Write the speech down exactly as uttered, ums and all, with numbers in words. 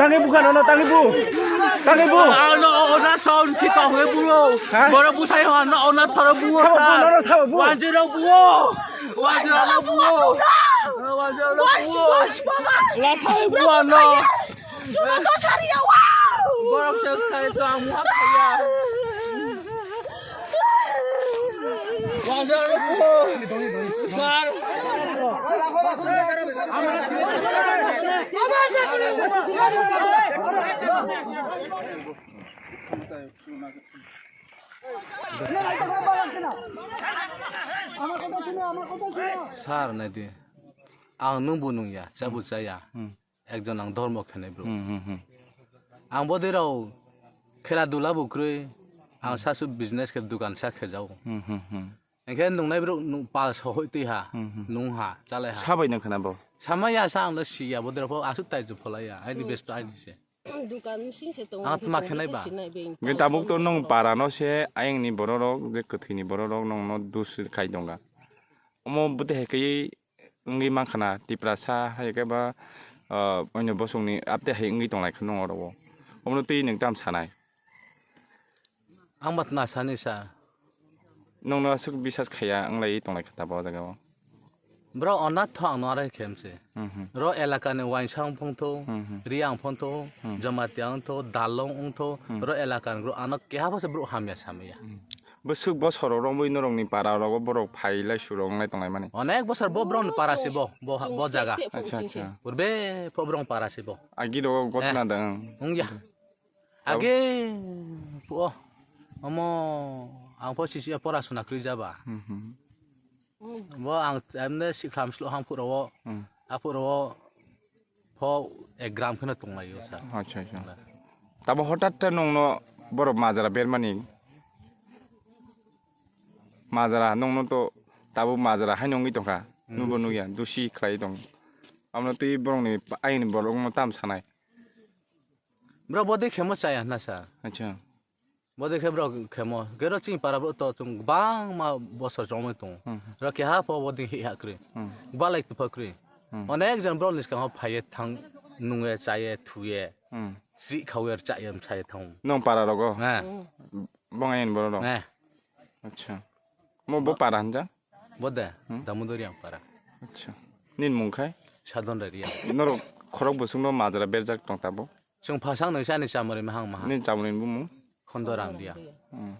Tangwi bukha nono, tangwi bu. Tangwi bu. Ano ona son si tong he buro. Ha? Boro busai ho ano ona thoro buo. Sabo bu, sa. Nono sabo bu. Wanjiro buo. Wanjiro buo. Wanjiro buo. La thai buo no. Borok se khai to ang muha khaya. Sir, naidi. Ang nungbo nungya, chabo chaya. Hmm. Ekjon ang dhormo khenai bro. Hmm, hmm, hmm. Ang bodei rao khela dula bo kwrwi, ang sasu business khe dukan sa khe jao. Hmm, hmm, hmm. Hingkhe nungnai bro nung pal sohoi twi ha, hmm, hmm, nung ha, chalai ha. Sabai nang khana bo? Sama ya sa ang da si ya, bodei rao pho asuk tai ju phola ya, aini besto aini se. Dukan sing se tong. Ang tma khenai ba? Hingkhe tabuk to nung para no se, ayang ni borok rok, je kwthwi ni borok rok nung no dus khai tonga. Omo bwtwi hai khe wngwi mankha na, Tiprasa hai khe ba, ah, onyo bosongni apte hai wngwi tonglaikha nung oro o. Omono twi nwng tam sanai? Ang ba tma sani sa. Nungno aswk bisas khaiya wnglaigwi tonglaikha tabuk o jaga o. Bro, onath ang no arai khe mse. Mhm. Ro elaka ni Wainsa wng phongtho, mhm, Riya wng phongtho, mhm, Jamatia wng tho, Dalong wng tho, mhm, ro elaka ni bro ano keha bo se bro hamya samya. Mhm. Bwswk bosor rok romwi norokni para rogo borok phai lai surok wnglai tonglaimani. Onek bosor bo borokni para se bo, bo, bo jaga. Acha, acha. Purbe pho borokni para se bo. Agi rogo gotna da, ang. Wngya. Abo age phuo omo ang pho sisi porasona kwrwi jaba. Mhm. Bo ang emne sikhlam slo hang phuro o. Hmm. Aphuro o pho ek gram kheno tonglaio sa. Acha, acha. Tabo hotat ta nongno borok majra bermani. Majra nongno to tabo majra hai nongwi tongkha. Hmm. Nubo nugya, dusi khlai tong. Amno twi borokni pa-, ayni borokno tam sanai. Bro, bodi khemo chaya hwnna sa. Acha. Bodi khe bro khemo. Gero chini para bro to chung bangma bosor chongmani tongo. Hmm. Ro keha pho bodi hi ha kwrwi. Hmm. Balai tupha kwrwi. Hmm. Onek jon bro ni skang phaiye thang nunge chaye thuye. Hmm. Sri khawe chaye msaye thang. Nong para rogo? Eh. Bong ayen boro rok? Eh. Acha. Mo bo para hanja? Bode, hmm? Damodari ang para. Acha. Nin mung khai? Sadon Rari ang. Norok khorok bosong no majra berjak tong tabo? Chwng phasang nungsa ni chamari mahang maha. Nin chamari ni bumung? Khondo Ram Riya. Hmm.